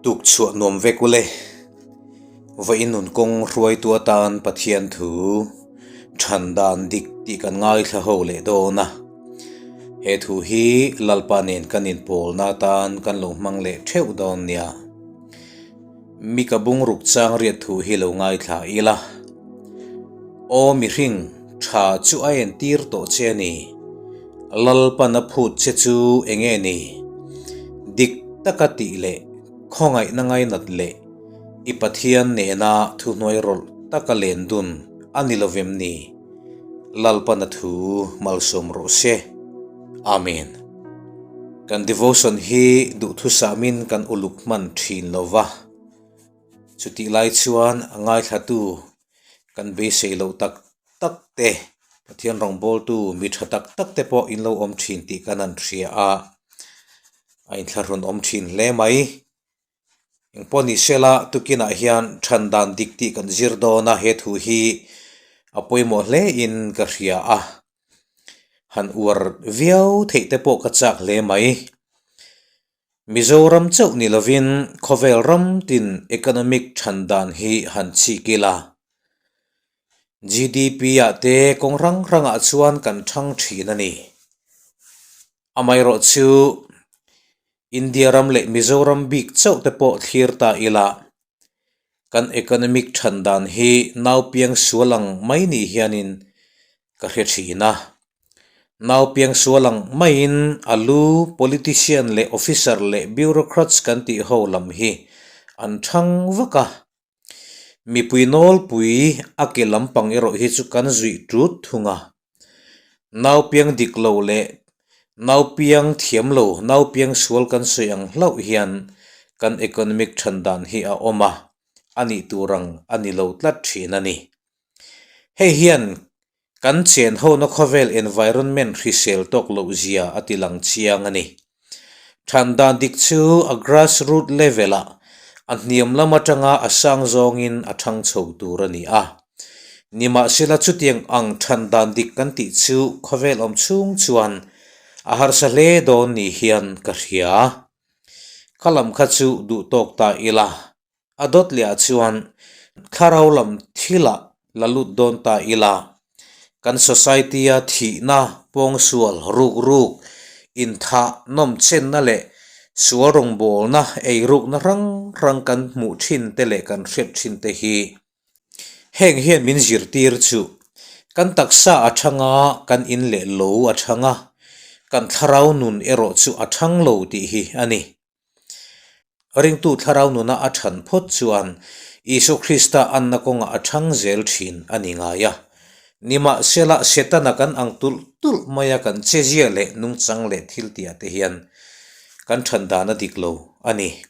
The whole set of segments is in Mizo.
Tuk chhuah nuam vek ule. Vawiin nun kawng hruaitu atan Pathian thu than dan dik tih kan ngaithla ho leh dawn a. He thu hi Lalpa nen kan inpawlna atan kan lo hmang leh theuh dawn nia. Mika bungruk chang riat thu hi lo ngaithla ila. Aw mihring, tha chu a entir tawh che a ni. Lalpan a phut che chu enge ni? Dik taka tih leh khawngaihna ngainat leh i Pathian nena thuhnuai rawlh taka len dun a ni lovem ni? Lalpan a thu malsawm rawh se. Amen. Kan devotion hi duhthusamin kan uluk hman thin lo va, chutih lai chuan a ngaithlatu kan beisei loh tak tak te, Pathian rawngbawltu mi tha tak tak te pawh in lo awm thin tih kan han hria a, a inthlahrun awm thin hle mai. Engpawh ni sela tukinah hian than dan dik tih kan zir dawn a, he thu hi a pawimawh hle in ka hria a, han uar viau theih te pawh ka chak hle mai. Mizoram chauh ni lovin khawvel ram tin economic than dan hi han chhik ila, GDP ah te kawng hrang hrangah chuan kan thang thin a ni. Amaherawhchu India ram leh Mizoram bik chauh te pawh thlir ta ila, kan economic than dan hi naupiang sual ang mai ni hianin ka hre thin a. Naupiang sual ang maiin a lu politician leh officer leh bureaucrats kan tih ho lam hi an thang vak a. Mipui nawlpui a ke lampang erawh hi chu kan zuih tut thung a. Naupiang dik lo leh naupiang thiam lo, naupiang sual kan sawi ang hlauh hian kan economic than dan hi a awm a, a nih tur ang a ni lo tlat thin a ni. Hei hian kan chen hona khawvel environment hrisel tawk loh zia a ti lang chiang a ni. Than dan dik chu a grass root level ah a hniam lam atanga a sang zawngin a thang chho tur a ni a. Nimahsela chutiang ang than dan dik kan tih chu khawvel awm chhung chuan a harsa hle dawn ni hian ka hria. Kha lam kha chu duh tawk ta ila. A dawt leh ah chuan thlarau lam thilah la lut dawn ta ila, kan society a thihna, pawngsual, ruk ruk, inthah, nawmchenna leh sual rawngbawlna, eirukna hrang hrang kan hmuh thin te leh kan hriat thin te hi heng hian min zirtir chu kan taksa a thang a, kan in leh lo a thang a, kan thlarau nun erawh chu a thang lo tih hi a ni. Ringtu thlarau nuna a than phawt chuan Isua Krista anna kawngah a thang zel thin a ni ngai a. Nimahsela, Setana kan ang tulh tulh maia kan chezia leh nungchang leh thiltiah te hian kan than dan a dik lo a ni.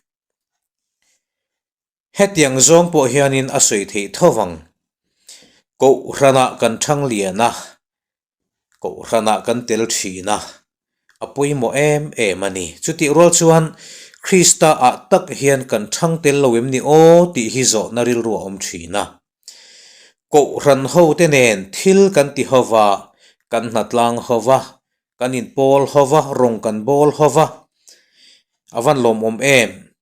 Hetiang zawng pawh hianin a sawi theih tho vang. Kohhranah kan thang lian a, kohhranah kan tel thin a, a pawimawh em em a ni. Chutih rual chuan Krista ah tak hian kan thang tel lo em ni aw tih hi zawhna rilru a awm thin a. Kohhran hote nen thil kan ti ho va, kan hnatlang ho va, kan inpawl ho va, rawng kan bawl ho va, a van lawmawm em?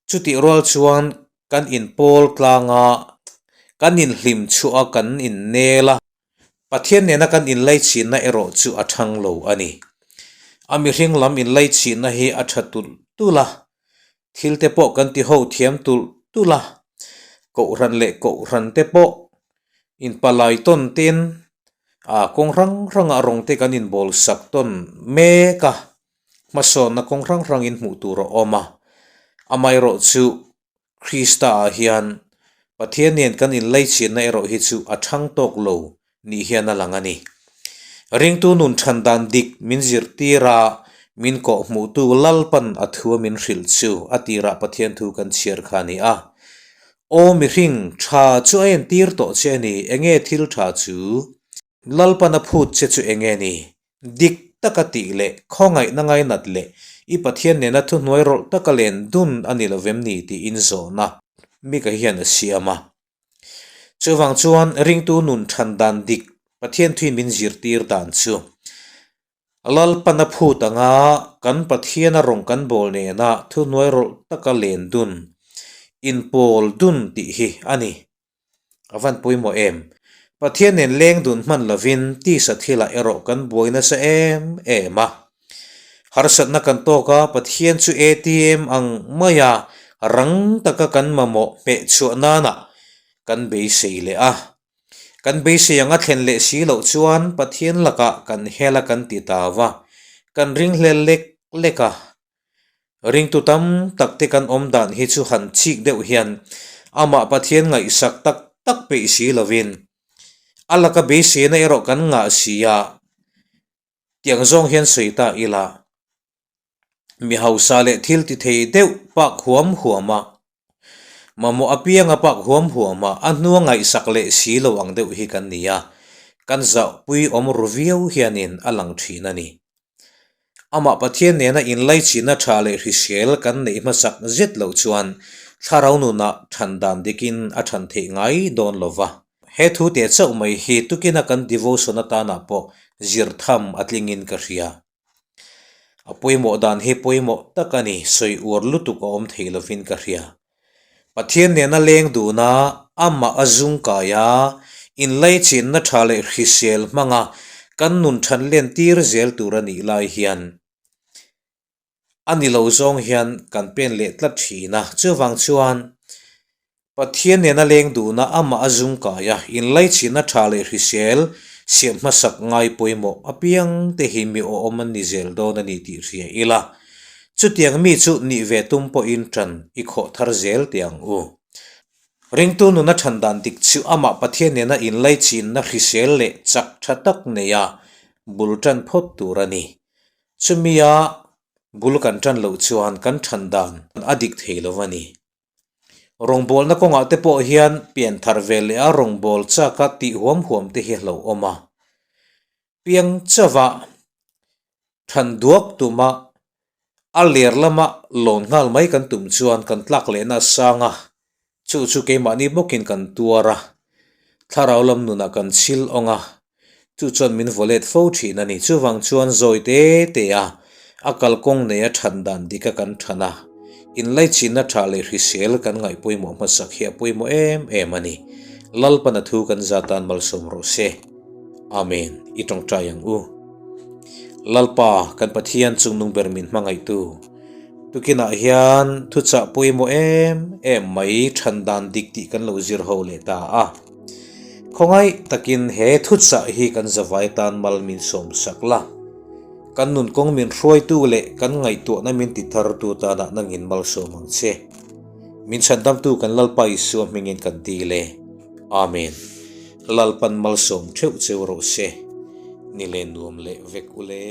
Chutih rual chuan kan inpawl tlang a, kan inhlim chhuah a, kan innel a, Pathian nena kan inlaichhinna erawh chu a thang lo a ni. A mihring lam inlaichhinna hi a tha tulh tulh a, thil te pawh kan ti ho thiam tulh tulh a, kohhran leh kohhran te pawh inpalai tawn ten ah kawng hrang hrangah rawng te kan inbawl sak tawn mek a. Hmasawnna kawng hrang hrangin hmuh tur a awm a, amaherawh chu Krista ah hian Pathian nen kan inlaichhinna erawh hi chu a thang tawk lo nih hian a lang a ni. Ringtu nun than dan dik min zirtir a, min kawhhmuhtu Lalpan a thu a min hrilh chu a tirah Pathian thu kan chhiar kha a ni a. Aw mihring, tha chu a entir tawh che a ni, enge thil tha chu? Lalpan a phut che chu enge ni? Dik taka tih leh khawngaihna ngainat leh i Pathian nena thuhnuai rawlh taka len dun a ni lovem ni tiin zawhna Mika hian a siam a. Chuvang chuan ringtu nun than dan dik Pathian thuin min zirtir dan chu. Lalpan a phut anga kan Pathiana rawng kan bawl nena thuhnuai rawlh taka len dun, inpawl dun tih hi a ni. A van pawimawh em? Pathian nen leng dun hman lovin tisa thilah erawh kan buai nasa em em a. Harsatna kan tawk a, Pathian chu ATM ang maia rang taka kan mamawh hmeh chhuah nana kan beisei leh a. Kan beisei anga thlen leh si loh chuan Pathian lakah kan hel a kan ti ta va, kan ringhlel lek lek a. Ringtu tam tak te kan awm dan hi chu han chik deuh hian amah Pathian ngaihsak tak tak peih si lovin a laka beiseina erawh kan ngah si a, tiang zawng hian sawi ta ila mi hausa leh thil ti thei deuh pak huam huam a, mamawh apianga pak huam huam a, a hnua ngaihsak leh si lo ang deuh hi kan ni a, kan zahpui awm ru viau hianin a lang thin a ni. Amah Pathian nena inlaichihna tha leh hrisel kan neih hmasak zet loh chuan thlarau nunah than dan dikin a than theih ngai dawn lo va. He thu teh chauh mai hi tukina kan devotion atanah pawh zir tham a tlingin ka hria. A pawimawh dan hi pawimawh tak a ni, sawi uar lutuk a awm thei lovin ka hria. Pathian nena leng duna amah a zung kai a, inlaichinna tha leh hrisel hmanga kan nun than len tir zel tur a nih lai hian a ni lo zawng hian kan pen leh tlat thin a. Chuvang chuan Pathian nena leng duna amah a zung kai a, inlaichinna tha leh hrisel siam hmasak ngai pawimawh apiang te hi mi awm an ni zel dawn a ni tih hria ila. Chutiang mi chu nih ve tum pawhin ṭan i khawh thar zel teh ang u. Ringtu nuna ṭhan dan dik chu amah Pathian nena inlaichinna hrisel leh chak ṭha tak neia bul ṭan phawt tur a ni. Chumia bul kan ṭan loh chuan kan ṭhan dan a dik thei lo a ni. Rawngbawlna kawngah te pawh hian pian thar ve leh a rawngbâwl châka tih huam huam te hi a hlauhawm a. Piang chauha than duak tuma a ler lama lawn nghal mai kan tum chuan kan tlak lehna a sang a, chu chu keimahni bawkin kan tuar a, thlarau lam nunah kan chhil awng a, Chu chuan min vaw let fo thin a ni. Chuvang chuan zawi te te a, a kalkawng neia than dan dika kan than a, inlaichinna tha leh hrisel kan ngaih pawimawh hmasak hi a pawimawh em em a ni. Lalpana thu kan za tan malsawm rawh se. Amen. I tawngtai ang u. Lalpa, kan Pathian chungnung ber min hmangaihtu. Tukinah hian thuchah pawimawh em em mai than dan dik tih kan lo zir ho leh ta a. Khawngaih takin he thuchah hi kan zavai tan mal min sawm sak la. Kan nun kawng min hruaitu leh kan ngaihtuahna min ti thartu tanah nangin malsawm ang che. Min chhandamtu kan Lalpa Isua hmingin kan dil e. Amen. Lalpan malsawm theuh cheu rawh se. Ni le nuam leh vek ule.